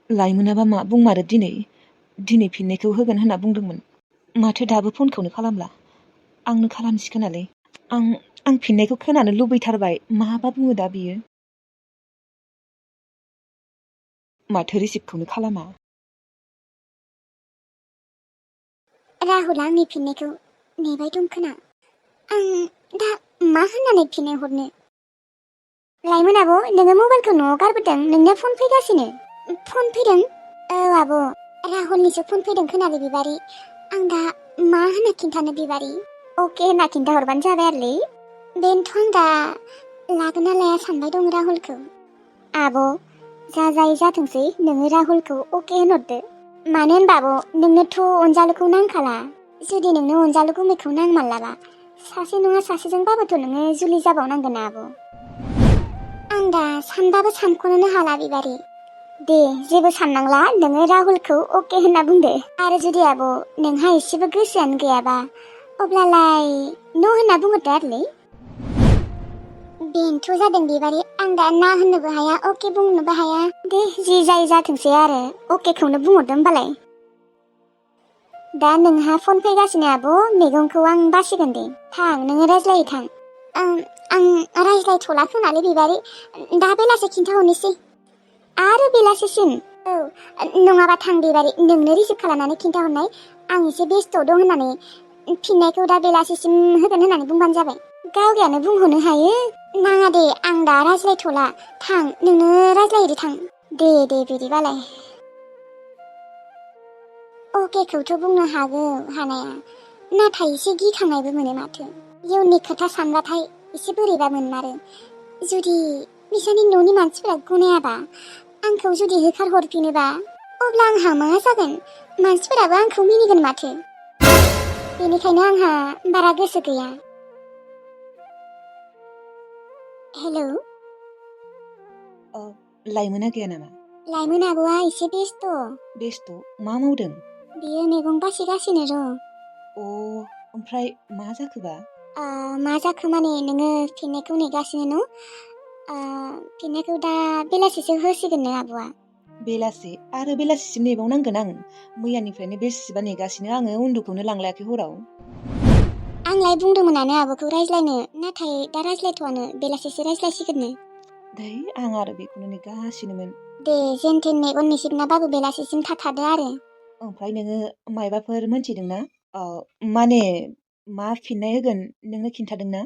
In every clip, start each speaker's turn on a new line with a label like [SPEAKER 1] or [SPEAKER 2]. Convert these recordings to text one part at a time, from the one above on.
[SPEAKER 1] लाइमोनाबा मा बुंमारो दिनै फिननायखौ होगोन होनना बुंदोंमोन। माथो दाबो फनखौनो खालामला। आंनो खालामसिगोनालै। आं फिननायखौ खोनानो लुबैथारबाय। माबा बुङो दा बियो? माथो रिसिभखौनो खालामा।
[SPEAKER 2] राहुल आंनि फिननायखौ नेबाय दं खोना। आं दा मा होननानै फिननाय हरनो? लाइमोन आब', नोङो मबाइलखौ न'आव गारबोदों, नोंनो फन फैगासिनो। फन फैदों? औ आब', राहुलनिसो फन फैदों खोनालै बिबारि। आं दा मा होनना खिन्थानो बिबारि? अके होनना खिन्थाहरबानो जाबाय आरोलै। बेनोथ' आं दा लागोन ना लाया सानबाय दं राहुलखौ। आब', जा जायो जाथोंसै, नोङो राहुलखौ अके होनहरदो। मानो होनबा आब', नोंनोथ' अनजालुखौ नांखाला। जुदि नोंनो अनजालु गुमैखौ नांमारलाबा सासे नङा सासेजोंबाबोथ' नोङो जुलि जाबावनांगोन आब'। आं दा सानबाबो सानख'नोनो हाला बिबारि। दे जेबो साननांला, नोङो राहुलखौ अके होनना बुंदो। आरो जुदि आब' नोंहा एसेबो गोसोआनो गैयाबा अब्लालाय न' होनना बुंहरदो आरोलै। बेनोथ' जादों बिबारि, आं दा ना होननोबो हाया, अके बुंनोबो हाया। दे जि जायो जाथोंसै आरो, अकेखौनो बुंहरदो होमबालाय। दा नोंहा फन फैगासिनो आब', मैगंखौ आं बासिगोन दे। थां, नोङो रायज्लायै थां। आं रायज्लायथ'ला खोनालै बिबारि, दा बेलासि खिन्थाहरनोसै। आरो बेलासिसिम? औ, नङाबा थां बिबारि, नोंनो रिसिभ खालामनानै खिन्थाहरनाय आं एसे बेस्थ' दं होननानै। फिननायखौ दा बेलासिसिम होगोन होननानै बुंबानो जाबाय। गावगायानो बुंहरनो हायो। नाङा दे, आं दा रायज्लायथ'ला। थां, नोंनो रायज्लायहैदो थां। दे बिदिबालाय। अकेखौथ' बुंनो हागौ हानाया, नाथाय एसे गिखांनायबो मोनो माथो। इयुननि खोथा सानबाथाय एसे बोरैबा मोनमारो। जुदि बिसोरनि न'नि मानसिफोरा गनायाबा, आंखौ जुदि होखारहरफिनोबा, अब्ला आंहा मा जागोन? मानसिफोराबो आंखौ मिनिगोन माथो। बेनिखायनो आंहा बारा गोसो गैया। हेलौ।
[SPEAKER 1] लाइमोना गैया नामा?
[SPEAKER 2] लाइमोन आब'आ एसे बेस्थ'।
[SPEAKER 1] बेस्थ'? मा मावदों?
[SPEAKER 2] बियो मैगं बासिगासिनो र'।
[SPEAKER 1] ओमफ्राय मा जाखोबा?
[SPEAKER 2] मा जाखो माने, नोङो फिननायखौ नेगासिनो न'? फिननायखौ दा बेलासिसो होसिगोननो आब'आ।
[SPEAKER 1] बेलासि? आरो बेलासिसिम नेबावनांगोन आं? मैयानिफ्रायनो बेसेबा नेगासिनो आङो, उन्दुखौनो लांलायाखै हराव।
[SPEAKER 2] आंलाय बुंदोंमोनानो आब'खौ रायज्लायनो, नाथाय दा रायज्लायथ'वानो, बेलासिसो रायज्लायसिगोननो।
[SPEAKER 1] दै, आं आरो बेखौनो नेगासिनोमोन।
[SPEAKER 2] दे जेनथेन मेगन मेसेबनाबाबो बेलासिसिम थाथारदो आरो।
[SPEAKER 1] ओमफ्राय नोङो मायबाफोर मोनथिदोंना? माने मा फिननाय होगोन नोंनो खिन्थादोंना?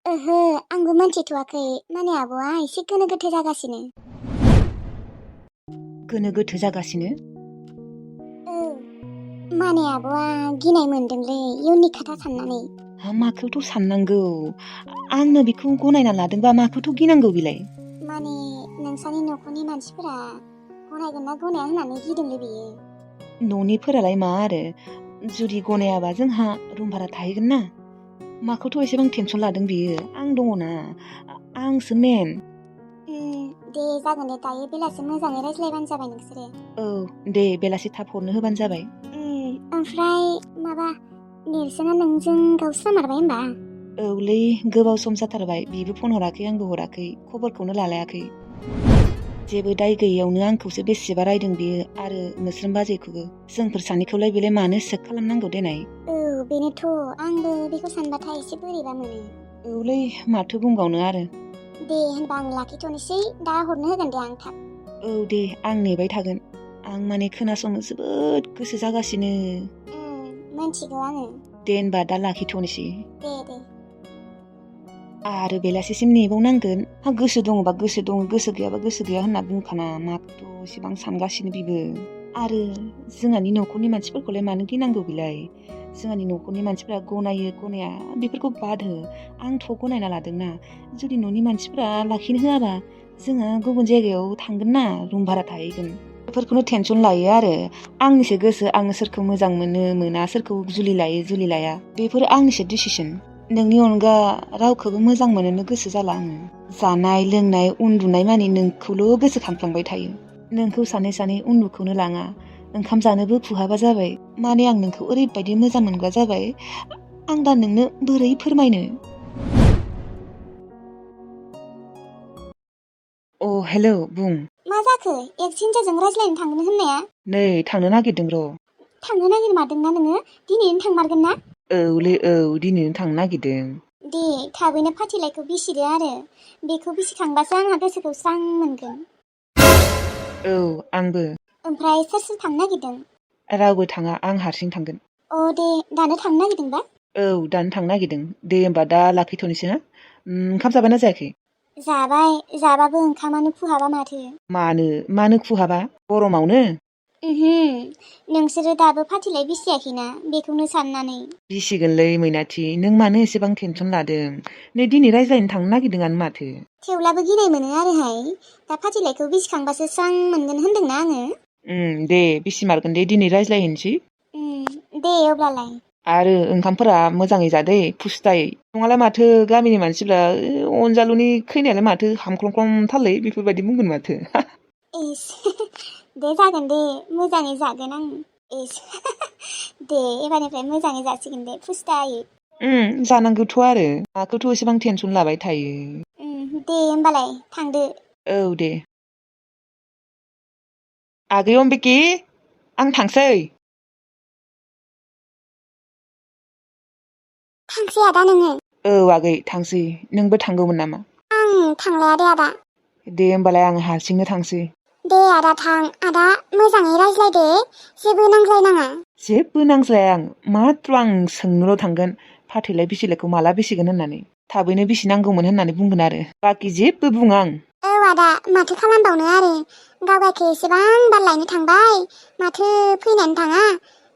[SPEAKER 2] ओहो, आंबो मोनथिथ'वाखै। माने आब'आ एसे गोनो गोथो जागासिनो।
[SPEAKER 1] गोनो गोथो जागासिनो?
[SPEAKER 2] औ, माने आब'आ गिनाय मोनदोंलै इयुननि खोथा साननानै।
[SPEAKER 1] माखौथ' साननांगौ? आंनो बेखौ गनायना लादोंबा माखौथ' गिनांगौ बेलाय?
[SPEAKER 2] माने नोंसानि न'खरनि मानसिफोरा गनायगोन ना गनाया होननानै गिदोंलै बेयो।
[SPEAKER 1] न'निफोरालाय मा आरो, जुदि गनायाबा जोंहा रुम भारा थाहैगोन ना। माखौथ' एसेबां टेनसन लादों बियो? आं दङना, आंसो मेन।
[SPEAKER 2] दे जागोन दे, दायो बेलासि मोजाङै रायज्लायबानो जाबाय नोंसोरो।
[SPEAKER 1] औ दे, बेलासि थाब हरनो होबानो जाबाय।
[SPEAKER 2] ओमफ्राय माबा, नेर्सोना नोंजों गावस्रामारबाय होनबा?
[SPEAKER 1] औलै, गोबाव सम जाथारबाय। बिबो फन हराखै, आंबो हराखै, खबरखौनो लालायाखै। जेबो दाय गैयैयावनो आंखौसो बेसेबा रायदों बियो, आरो मोस्रोम बाजैखौबो। जोंफोर सानैखौलाय बेलाय मानो सेक खालामनांगौ देनाय?
[SPEAKER 2] औ, बेनोथ', आंबो बेखौ सानबाथाय एसे बोरैबा मोनो।
[SPEAKER 1] औलै, माथो बुंबावनो आरो।
[SPEAKER 2] दे होनबा आं लाखिथ'नोसै, दा हरनो होगोन दे आं थाब।
[SPEAKER 1] औ दे, आं नेबाय थागोन। आं माने खोनासंनो जोबोद गोसो जागासिनो।
[SPEAKER 2] मोनथिगौ आङो।
[SPEAKER 1] दे होनबा दा लाखिथ'नोसै।
[SPEAKER 2] दे।
[SPEAKER 1] आरो बेलासिसिम नेबावनांगोन। गोसो दङबा गोसो दङ, गोसो गैयाबा गोसो गैया होनना बुंखाना। माखौथ' एसेबां सानगासिनो बिबो। आरो जोंहानि न'खरनि मानसिफोरखौलाय मानो गिनांगौ बेलाय? जोंहानि न'खरनि मानसिफोरा गनायो गनाया बेफोरखौ बाद हो। आंथ' गनायना लादोंना। जुदि न'नि मानसिफोरा लाखिनो होआबा, जोंहा गुबुन जायगायाव थांगोन ना, रुम भारा थाहैगोन। बेफोरखौनो टेनसन लायो आरो। आंनिसो गोसो, आङो सोरखौ मोजां मोनो मोना, सोरखौ जुलि लायो जुलि लाया, बेफोर आंनिसो डिसिसन। नोंनि अनगा रावखौबो मोजां मोननो गोसो जाला आङो। जानाय लोंनाय उन्दुनाय मानि नोंखौल' गोसोखांफ्लांबाय थायो। नोंखौ सानै सानै उन्दुखौनो लाङा, ओंखाम जानोबो खुहाबा जाबाय। माने आं नोंखौ ओरैबायदि मोजां मोनग्रा जाबाय, आं दा नोंनो बोरै फोरमायनो? हेलौ, बुं।
[SPEAKER 2] मा जाखो? जाखो एक्सेन्जारजों रायज्लायनो थांगोन होननाया?
[SPEAKER 1] नै थांनो नागिरदों र'।
[SPEAKER 2] थांनो नागिरमारदोंना नोङो? दिनैनो थांमारगोन ना?
[SPEAKER 1] औलै औ दिनैनो थांनो नागिरदों।
[SPEAKER 2] दे थाबैनो फाथैलाइखौ बिसिदो आरो बेखौ बिसिखांबासो आंहा गोसोखौ स्रां मोनगोन।
[SPEAKER 1] औ आंबो।
[SPEAKER 2] ओमफ्राय सोर सोर थांनो नागिरदों?
[SPEAKER 1] रावबो थाङा, आं हारसिं थांगोन।
[SPEAKER 2] अ दे दानो थांनो नागिरदोंबा?
[SPEAKER 1] औ दानो थांनो नागिरदों। दे होमबा दा लाखिथ'नोसै हा। ओंखाम जाबायना जायाखै?
[SPEAKER 2] जाबाय, जाबाबो ओंखामानो खुहाबा माथो।
[SPEAKER 1] मानो खुहाबा? गरमावनो?
[SPEAKER 2] नोंसोरो दाबो फाथैलाइ बिसियाखैना बेखौनो साननानै।
[SPEAKER 1] बिसिगोनलै मैनाथि, नों मानो एसेबां टेनसन लादों? नै दिनै रायज्लायनो थांनो नागिरदोंआनो माथो।
[SPEAKER 2] थेवब्लाबो गिनाय मोनो आरोहाय। दा फाथैलाइखौ बिसिखांबासो स्रां मोनगोन होनदोंना आङो।
[SPEAKER 1] दे बिसिमारगोन दे दिनै रायज्लायहैनोसै।
[SPEAKER 2] दे अब्लालाय।
[SPEAKER 1] आरो ओंखामफोरा मोजाङै जादै पुस्टायै। नङालाय माथो गामिनि मानसिफ्रा अनजालुनि खैनायालाय माथो हामख्लंख्लंथारलै बेफोरबायदि बुंगोन माथो।
[SPEAKER 2] इस दे जागोन दे, मोजाङै जागोन आं। इस दे एबारनिफ्राय मोजाङै जासिगोन दे पुस्टायै।
[SPEAKER 1] जानांगौथ' आरो माखौथ' एसेबां टेनसन लाबाय थायो।
[SPEAKER 2] दे होमबालाय थांदो।
[SPEAKER 1] औ दे। आगै अम्बिके, आं थांसै।
[SPEAKER 2] थांसै आदा नोङो?
[SPEAKER 1] औ आगै थांसै। नोंबो थांगौमोन नामा?
[SPEAKER 2] आं थांलाया दे आदा।
[SPEAKER 1] दे होमबालाय आं हारसिंनो थांसै।
[SPEAKER 2] दे आदा थां। आदा मोजाङै रायज्लायदे, जेबो नांज्लायनाङा।
[SPEAKER 1] जेबो नांज्लाया आं, माथ्र' आं सोंनोल' थांगोन फाथैलाइ बिसिलाइखौ माला बिसिगोन होननानै। थाबैनो बिसिनांगौमोन होननानै बुंगोन आरो बाखि जेबो बुङा आं।
[SPEAKER 2] औ आदा माथो खालामबावनो आरो, गावगायखो एसेबां बार लायनो थांबाय माथो फैनानै थाङा।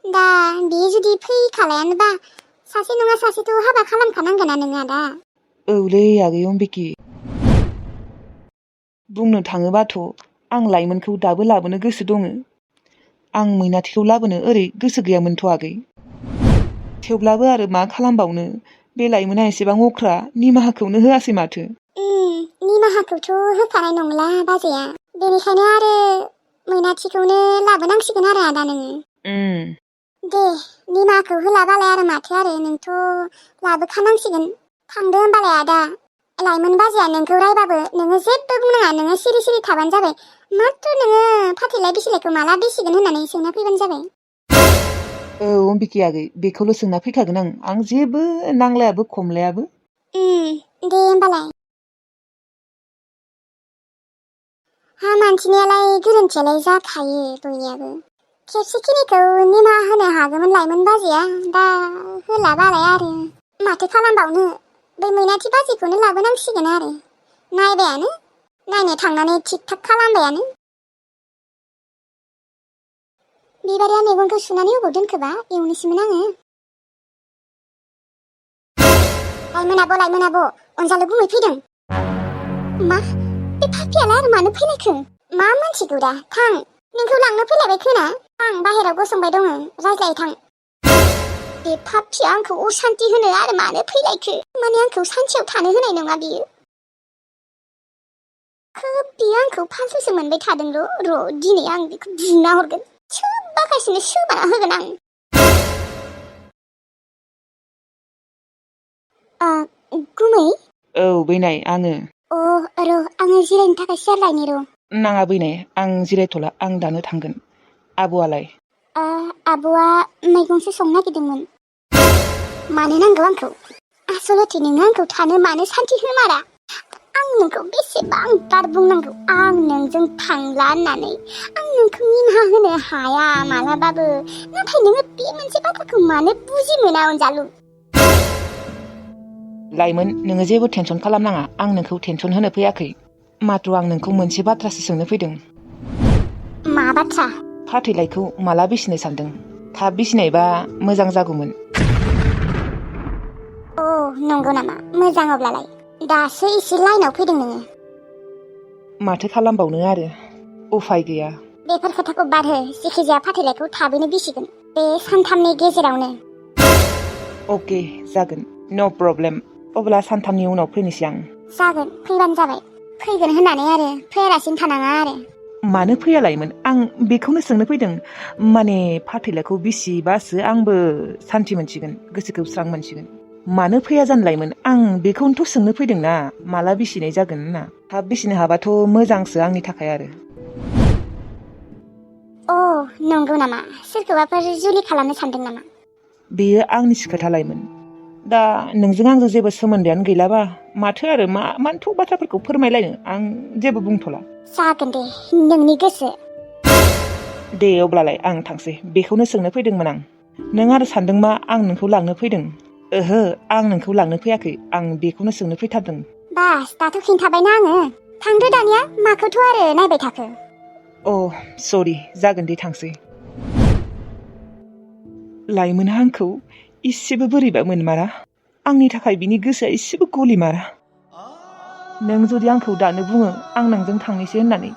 [SPEAKER 2] दा बियो जुदि फैखालायानोबा सासे नङा सासेथ' हाबा खालामखानांगोना नोङो आदा।
[SPEAKER 1] औलै आगै अम्बिके। बुंनो थाङोबाथ' आं लाइमोनखौ दाबो लाबोनो गोसो दङ। आं मैनाथिखौ लाबोनो ओरै गोसो गैयामोनथ' आगै। थेवब्लाबो आरो मा खालामबावनो, बे लाइमोना एसेबां अख्रा, निमाहाखौनो होआसै माथो।
[SPEAKER 2] निमाहाखौथ' होखानाय नंला बाजैया, बेनिखायनो आरो मैनाथिखौनो लाबोनांसिगोन आरो आदा नोङो। दे निमाहाखौ होलाबालाय आरो माथो आरो, नोंथ' लाबोखानांसिगोन। थांदो होमबालाय आदा। लाइमोन बाजैया नोंखौ रायबाबो नोङो जेबो बुंनाङा, नोङो सिरि सिरि थाबानो जाबाय। माथ्र' नोङो फाथैलाइ बिसिलाइखौ माला बिसिगोन होननानै सोंना फैबानो जाबाय।
[SPEAKER 1] औ अम्बिके आगै, बेखौल' सोंना फैखागोन आं जेबो नांलायाबो खमलायाबो।
[SPEAKER 2] दे होमबालाय। मानसिनियालाय गोरोन्थियालाय जाखायो बयनियाबो। खेबसेखिनिखौ निमाहा होनो हागौमोन लाइमोन बाजैया, दा होलाबालाय आरो माथो खालामबावनो। बै मैनाथि बाजैखौनो लाबोनांसिगोन आरो। नायबायानो, नायनो थांनानै थिक थाक खालामबायानो। बिबारिया मैगंखौ सुनानै अबाव दोनखोबा? एवनोसैमोन आङो। लाइमोन आब', अनजालु गुमै फैदों। मा? बे फाफियालाय आरो मानो फैलायखो? मा मोनथिगौ दा, थां। नोंखौ लांनो फैलायबाय खोना? आं बाहेरायाव गसंबाय दङ, रायज्लाय थां। बे फाफिया आंखौ असान्ति होनो आरो मानो फैलायखो? माने आंखौ सानसेयाव थानो होनाय नङा बियो। खोब बियो आंखौ फालथुसो मोनबाय थादोंल'। दिनै आं बेखौ बुना हरगोन। सोबाखासिनो सोबाना होगोन आं। गुमै?
[SPEAKER 1] औ बैनाय आङो।
[SPEAKER 2] आङो जिरायनो थाखाय सियार लायनि र'।
[SPEAKER 1] नाङा बैनाय, आं जिरायथ'ला, आं दानो थांगोन। आब'आलाय?
[SPEAKER 2] आब'आ मैगंसो संनो नागिरदोंमोन। मानो नांगौ आंखौ? आसलथे नोङो आंखौ थानो मानो सान्थि होमारा? आं नोंखौ बेसेबां बार बुंनांगौ आं नोंजों थांला होननानै? आं नोंखौ निमाहा होनो हाया मालाबाबो। नाथाय नोङो बे मोनसे बाथ्राखौ मानो बुजि मोना अनजालु?
[SPEAKER 1] लाइमोन, नोङो जेबो टेनसन खालामनाङा, आं नोंखौ टेनसन होनो फैयाखै। माथ्र' आं नोंखौ मोनसे बाथ्रासो सोंनो फैदों।
[SPEAKER 2] मा बाथ्रा?
[SPEAKER 1] फाथैलाइखौ माला बिसिनो सानदों? थाब बिसिनायबा मोजां जागौमोन।
[SPEAKER 2] नंगौ नामा? मोजां अब्लालाय। दासो एसे लाइनाव फैदों नोङो।
[SPEAKER 1] माथो खालामबावनो आरो, उफाय गैया।
[SPEAKER 2] बेफोर खोथाखौ बादहो, जेखिजाया फाथैलाइखौ थाबैनो बिसिगोन, बे सानथामनि गेजेरावनो।
[SPEAKER 1] अके, जागोन, न' प्रब्लेम। अब्ला सानथामनि उनाव फैनोसै आं।
[SPEAKER 2] जागोन, फैबानो जाबाय। फैगोन होननानै आरो फैयालासिनो थानाङा आरो।
[SPEAKER 1] मानो फैयालायमोन? आं बेखौनो सोंनो फैदों। माने फाथैलाइखौ बिसिबासो आंबो सान्थि मोनसिगोन, गोसोखौ स्रां मोनसिगोन। मानो फैया जानलायमोन? आं बेखौनोथ' सोंनो फैदोंना, माला बिसिनाय जागोन होनना। थाब बिसिनो हाबाथ' मोजांसो आंनि थाखाय आरो।
[SPEAKER 2] नंगौ नामा सोरखौबाफोर जुलि खालामनो सानदों नामा
[SPEAKER 1] बेयो आंनिसो खोथालायमोन दा नोंजों आंजों जेबो सोमोन्दोआनो गैलाबा माथो आरो मानोथ' बाथ्राफोरखौ फोरमायलायनो आं जेबो बुंथ'ला
[SPEAKER 2] जागोन दे नोंनि गोसो
[SPEAKER 1] दे अब्लालाय आं थांसै बेखौनो सोंनो फैदोंमोन आं नों आरो सानदोंमा आं नोंखौ लांनो फैदों ओहो आं नोंखौ लांनो फैयाखै आं बेखौनो सोंनो फैथारदों
[SPEAKER 2] बास दाथ' खिन्थाबायना आङो थांदो दानिया माखौथ' आरो नायबाय थाखो
[SPEAKER 1] अ सरि जागोन दे थांसै लाइमोना आंखौ इसेबो बोरैबा मोनमारा आंनि थाखाय बिनि गोसोआ इसेबो गलिमारा नों जुदि आंखौ दानो बुङो आं नोंजों थांनोसै होननानै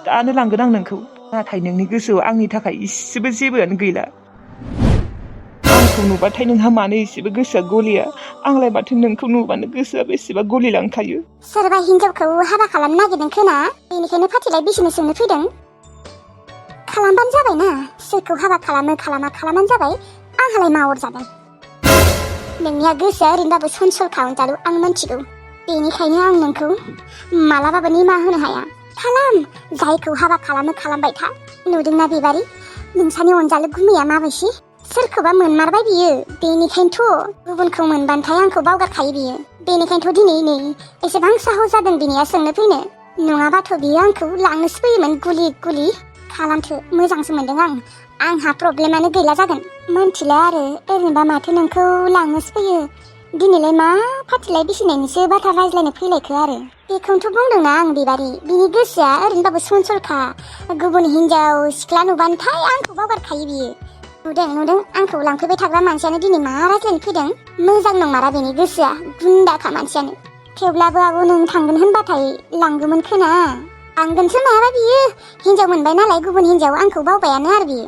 [SPEAKER 1] दानो लांगोन आं नोंखौ नाथाय नोंनि गोसोआव आंनि थाखाय इसेबो जेबोआनो गैला आंखौ नुबाथाय नोंहा मानो इसेबो गोसोआ गलिया आंलाय माथो नोंखौ नुबानो गोसोआ बेसेबा गलिलांखायो
[SPEAKER 2] सोरबा हिनजावखौ हाबा खालामनो नागिरदों खोना बेनिखायनो फाथिलाय बिसिनो सोंनो फैदों खालामबानो जाबायना सोरखौ हाबा खालामो खालामानो जाबाय आंहालाय मा अरजादों नोंनिया गोसोआ ओरैनोबाबो सनसलखा अनजालु आं मिथिगौ बेनिखायनो आं नोंखौ मालाबाबो निमाहा होनो हाया खालाम जायखौ हाबा खालामो खालामबाय था नुदोंना बिबारि नोंसानि अनजालु गुमैया माबायसि सोरखौबा मोनमारबाय बियो बेनिखायनोथ' गुबुनखौ मोनबानथाय आंखौ बावगारखायो बियो बेनिखायनोथ' दिनै नै एसेबां साहस जादों बिनिया सोंनो फैनो नङाबाथ' बियो आंखौ लांनोसो फैयोमोन गुलि खालामथो मोजांसो मोनदों आंहा प्रब्लेमानो गैला जागोन मोनथिला आरो ओरैनोबा माथो नोंखौ लांनोसो फैयो दिनैलाय मा फाथिलाय बिसिनायनिसो बाथ्रा रायज्लायनो फैलायखो आरो बेखौनोथ' बुंदोंना आं बिबारि बिनि गोसोआ ओरैनोबाबो सनसलखा गुबुन हिनजाव सिख्ला नुबानोथाय आंखौ बावगारखायो बियो नुदों आंखौ लांफैबाय थाग्रा मानसियानो दिनै मा रायज्लायनो फैदों मोजां नंमारा बेनि गोसोआ गुन्दाखा मानसियानो थेवब्लाबो आब' नों थांगोन होनबाथाय लांगौमोन खोना थांगोनसो मायाबा बियो हिनजाव मोनबाय नालाय गुबुन हिनजाव आंखौ बावबायानो आरो बियो